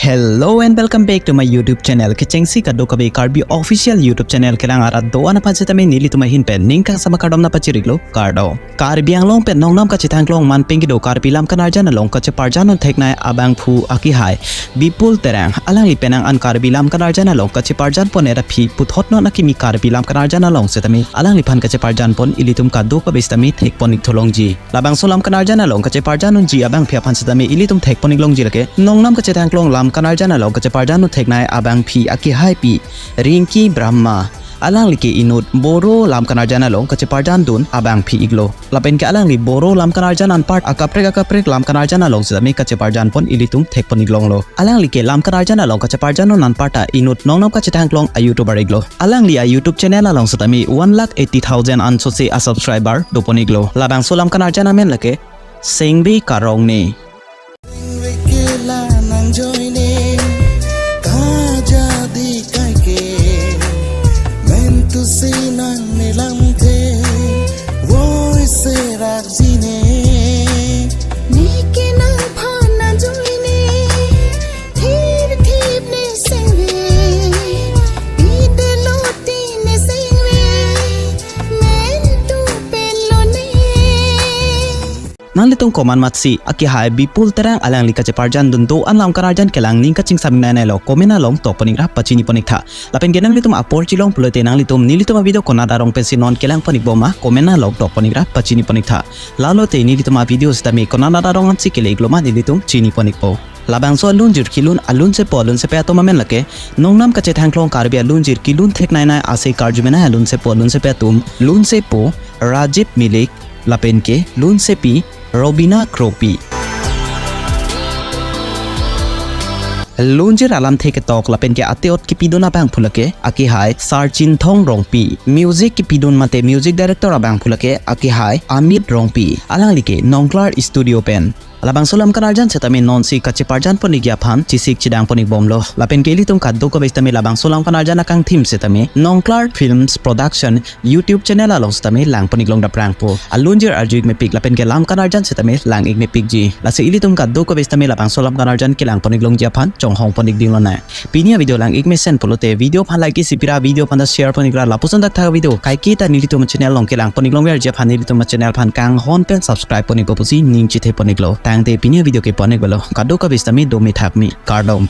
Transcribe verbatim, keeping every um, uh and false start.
Hello and welcome back to my YouTube channel. Kechengsi kadokave Karbi official YouTube channel kelang arat do-an aphan sitame nelitum ahin pen ning kangsam akardom nangpachiriklo, kardom. Karbi Anglong pen nongnam kachethangklong manpeng kedo Karbi Lam Kanarjan along kacheparjan un theknei abangphu akehai Bipul Terang, alangli penang an Karbi Lam Kanarjan along kacheparjan pon era aphi puthot non akimi Karbi Lam Kanarjan along sitame alangliphan kacheparjan pon ilitum kadokave sitame thekpon ikthu longji. Labangso Lam Kanarjan along kacheparjan unji abangpi aphan sitame ilitum thekpon iklongji lake nongnam kachethangklong Lam Kanarjan along kacheparjan un theknei abangpi akehaipi Rinki Brahma. Alangli ke inut Boro Lam Kanarjan along kacheparjan dun abangpi iklo. Lapen ke alangli Boro Lam Kanarjan anpar akaprek akaprek Lam Kanarjan along sitame kacheparjan pon ilitum thekpon iklonglo. Alangli ke Lam Kanarjan along kacheparjan un anparta inut nongnam kachethangklong a-YouTuber iklo. Alangli a-YouTube channel along sitame one lakh eighty thousand ansose a-subscriber dopon iklo. Labangso Lam Kanarjan amen lake Sengbe Karong Ne. Sengbe ke la nangjoine, kajadi kaike, mentu si nangnelamthe, voi serak jine. Neke nangphan nangjoine, thip thip ne Sengbe, pidelo ti ne Sengbe, mentu pen lone. Nanglitum komat matsi akehai Bipul Terang alangli kacheparjan dun do-an Lam Kanarjan kelang ning kachingsamnei neilo, comment along tokpon ikra pachini pon iktha. Lapen ke nanglitum apor chelong pulote nanglitum nelitum a-video konat arong pensi non kelang pon ikbom ma, comment along tokpon ikra pachini pon iktha. Lalote nelitum a-video sitame konat arong ansi kele ikloma nelitum chini pon ikpo. Labangso alunjir kelun alunsepo alunsepi atum amen lake nongnam kachethangklong Karbi alunjir kelun theknei nei ase karjumenei alunsepo alunsepi atum, lunsepo Rajib Milik lapen ke lunsepi Robina Kropi. Lunjir alamthe ketok lapen ke ate-ot kepidun abangphu lake akehai Sarchinthong Rongpi. Music kepidun mate music director abangphu lake akehai Amit Rongpi. Alangli ke Nongklar Studio pen. Labangso Lam Kanarjan sitame nonsi kacheparjan pon ikji aphan chesik chedang pon ikbomlo. Lapen ke ilitum kadokave sitame labangso Lam Kanarjan akangthim sitame Nongklar Films Production YouTube channel along sitame lang pon iklong daprangpo. Alunjir arju ikmepik lapen ke Lam Kanarjan sitame lang ikmepikji. Lasi ilitum kadokave sitame labangso Lam Kanarjan kelang pon iklongji aphan chonghong pon ikding lonang. Pini a-video lang ikmesen pulote video aphan like isi pira, video aphan ta share pon ikra, lapuson thakthak a-video kaiketa nelitum channel along kelang pon iklongverji aphan nelitum channel aphan kanghon pen subscribe pon ikpo pusi ning chethe pon iklo. Tangte pini a-video ke pon ikvelo. Kadokave sitame dome thakme. Kardom.